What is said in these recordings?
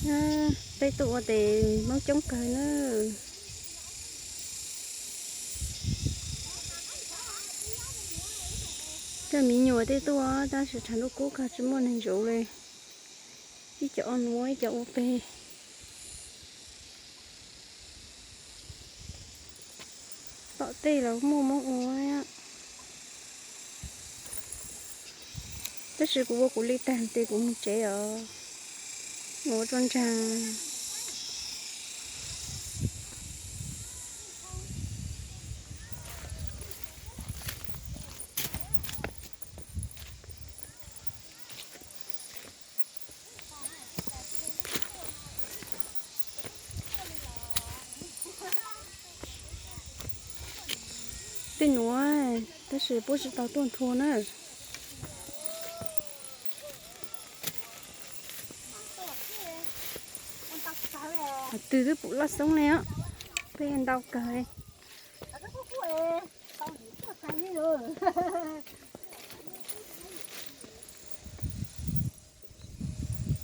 Peb tuaj ua tes Hmoob coob kawg na. Coj me nyuam tej tuaj tab sis tshav ntuj kub kawg tsis muaj neeg zuv li. Ib co ua nuav ib co ua peg. Tom tej los muaj Hmoob ua. Tab sis kuv ua kuv li tag ces kuv mus tsev os. Mus ua tso ntsaag. Tej nuav tab sis puab tsis tau tuaj nthua na. Twg twb pum loj xoob li os, peb ntau kawg li.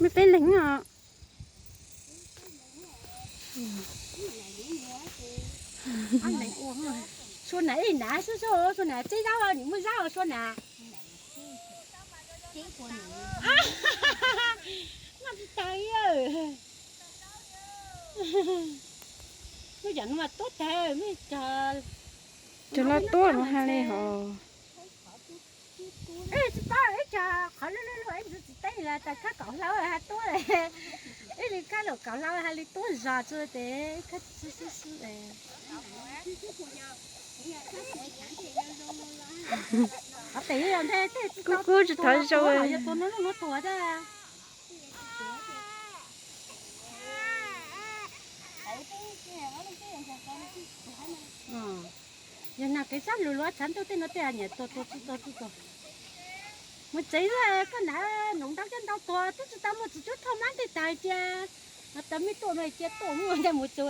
Mej peb leeg os. Sua nam ib nam xwb, sua nam tseb zaub, nim muaj zaub sua nam. Noj tsis tas li. Lub yam no mas tuab tag, cog loj tuab no hab li hos. Tsis paub ib co qhov lub lub lub ib ntxwv txiv teb los tas khab kaum hlau hab tuab, ib li khab kaum hlau hab li tuab zog txug tes khab xwb xwb xwb. Qhov tes nthe tej kub kub tsis thov zoo. Yog tua no lub nuav tuag tag. Yog nag kev sab lug luav tshav ntuj tej no tej nyam tuag tuag tsis tuag tsis tuag. Mus tsev koj nam, noov ntau coj ntau tuag twb tsis tau luaj txiv cuab thoj mab tej tag cia. Tau mej tuaj no cia tuaj mus ntag mus txug.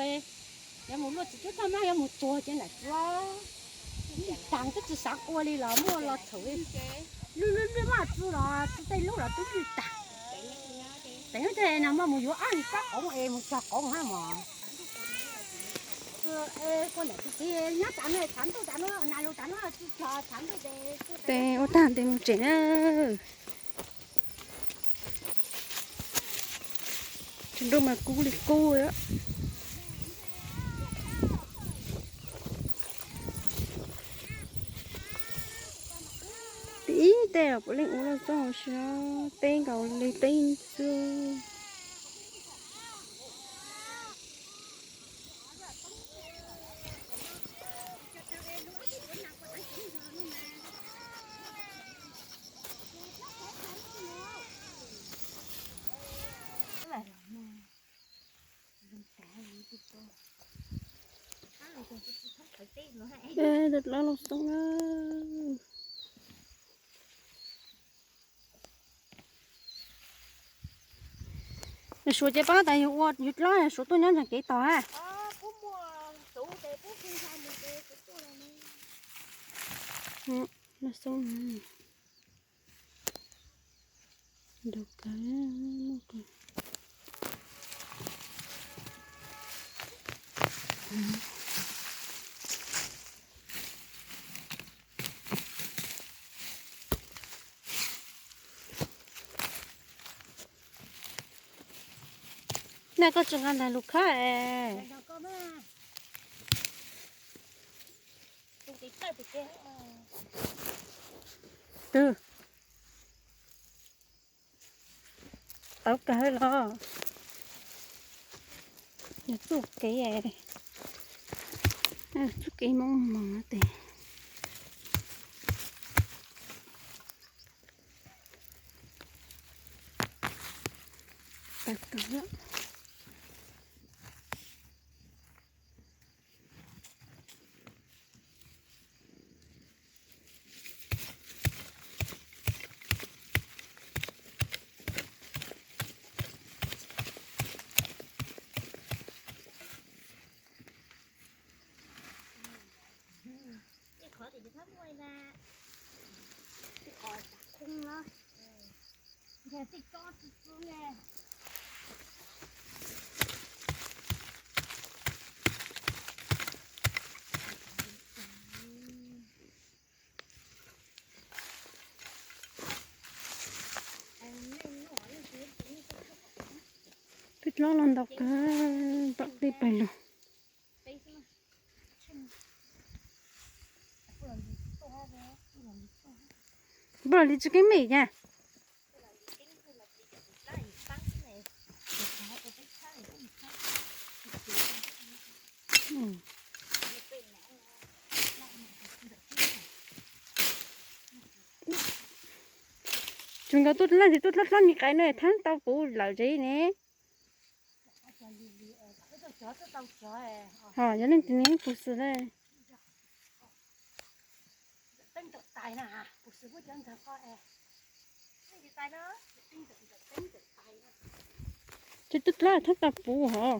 Yuav mus luaj txiv cuab thoj mab yuav mus txuag cia nam tsuav. Taag twb tsis xaav ua li los muaj los txhaum li. Lwj lwj lwj maj txwv los txwv tej lub los twb lwj tag. Teev tes no maj mus yuav ob li tsob qoov es mus txog qoov hab mog. Kua nam txiv txiv nyob tas no tshav ntuj tas no, nas lug tas no tsis txog tshav ntuj tes. Tes ua tag tes mus tsev na. Tshav ntuj mas kub li kub. Tib teg puav leej ua loj txooj si, teb nkaus li teb xwb. Dlab los xoob na. Nws suav ces paub tas yug ua yug dlab suav tuaj nyob ntawm kev tod ha. Naj koj tsis nqa ntag lus khab es. Twg? Tau kawg los. Yog txuj kev, txuj kev Hmoob moog tes. Tau kawg. Tej qhov tim thab muaj na, tej qhov tam khoo no, yog tej tsob txwv txwv ne. Lob los ntau kawg, tom tej pawg lug. Npaj los li tsis keeb meej cas. Tsuas nkawd tuaj leej twg tuaj hlob hlob ni qais no thaab tau puv lawm tsev ne. Ho yog leej twg ne puv xwm na. Ces tuaj hlob thaab tau puv hov.